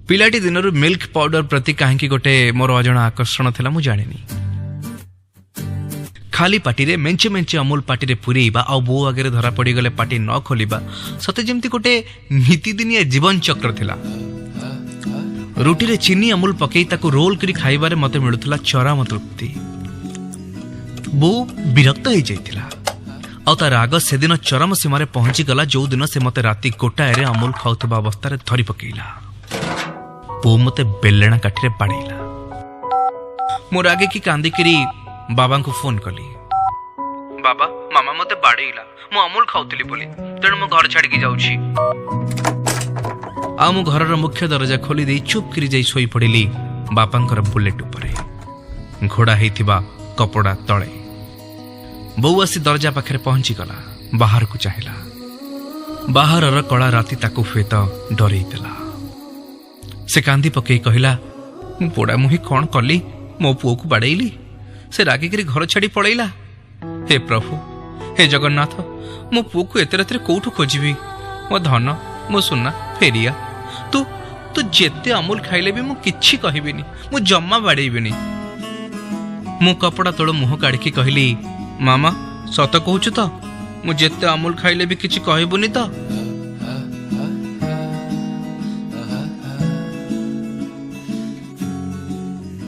ପିଲାଟି ଦିନରୁ milk powder ପ୍ରତି କାହିଁକି ଗୋଟେ ମୋର ଅଜଣା ଆକର୍ଷଣ ଥିଲା ମୁଁ ଜାଣିନି। ଖାଲି ପାଟିରେ ମେଞ୍ଚେ ମେଞ୍ଚେ ଅମୁଲ ପାଟିରେ ପୁରେଇବା ଆଉ ବୋଉ ଆଗରେ ଧରା ପଡ଼ିଗଲେ ପାଟି ନ ଖୋଲିବା ସତେ ଯେମିତି ଗୋଟେ ନିତିଦିନିଆ ଜୀବନ ଚକ୍ର ଥିଲା। ରୁଟିରେ ଚିନି ଅମୁଲ ପକେଇ ତାକୁ ରୋଲ କରି ଖାଇବାରେ ମତେ ମିଳୁଥିଲା ଚରମ ତୃପ୍ତି। ବୋଉ ବିରକ୍ତ ହେଇଯାଇଥିଲା ଆଉ ତା ରାଗ ସେଦିନ ଚରମ ସୀମାରେ ପହଞ୍ଚିଗଲା, ଯୋଉଦିନ ସେ ମତେ ରାତି 1ଟାରେ ଅମୁଲ ଖାଉଥିବା ଅବସ୍ଥାରେ ଧରି ପକେଇଲା। ବୋଉ ମତେ ବେଲେଣା କାଠିରେ ବାଡ଼େଇଲା। ମୁଁ ରାଗିକି କାନ୍ଦିକିରି ବାବାଙ୍କୁ ଫୋନ କଲି। ବାବା, ମାମା ମତେ ବାଡ଼େଇଲା ମୁଁ ଅମୁଲ ଖାଉଥିଲି ବୋଲି, ତେଣୁ ମୁଁ ଘର ଛାଡ଼ିକି ଯାଉଛି। ଆଉ ମୁଁ ଘରର ମୁଖ୍ୟ ଦରଜା ଖୋଲି ଦେଇ ଚୁପ୍ କରି ଯାଇ ଶୋଇପଡ଼ିଲି ବାପାଙ୍କର ବୁଲେଟ ଉପରେ ଘୋଡ଼ା ହେଇଥିବା କପଡ଼ା ତଳେ। ବୋଉ ଆସି ଦରଜା ପାଖରେ ପହଞ୍ଚିଗଲା। ବାହାରକୁ ଚାହିଁଲା। ବାହାରର କଳା ରାତି ତାକୁ ହୁଏତ ଡରେଇ ଦେଲା। ସେ କାନ୍ଦି ପକେଇ କହିଲା, ମୁଁ ପୋଡ଼ା ମୁହିଁ କ'ଣ କଲି? ମୋ ପୁଅକୁ ବାଡ଼େଇଲି, ସେ ରାଗିକିରି ଘର ଛାଡ଼ି ପଳେଇଲା। ହେ ପ୍ରଭୁ, ହେ ଜଗନ୍ନାଥ, ମୋ ପୁଅକୁ ଏତେ ରାତିରେ କୋଉଠୁ ଖୋଜିବି? ମୋ ଧନ, ମୋ ସୁନା, ଫେରିଆ। ତୁ ତୁ ଯେତେ ଅମୁଲ ଖାଇଲେ ବି ମୁଁ କିଛି କହିବିନି, ମୁଁ ଜମା ବାଡ଼େଇବିନି। ମୁଁ କପଡ଼ା ତଳୁ ମୁହଁ କାଢ଼ିକି କହିଲି, ମାମା, ସତ କହୁଛୁ ତ? ମୁଁ ଯେତେ ଅମୁଲ ଖାଇଲେ ବି କିଛି କହିବୁନି ତ?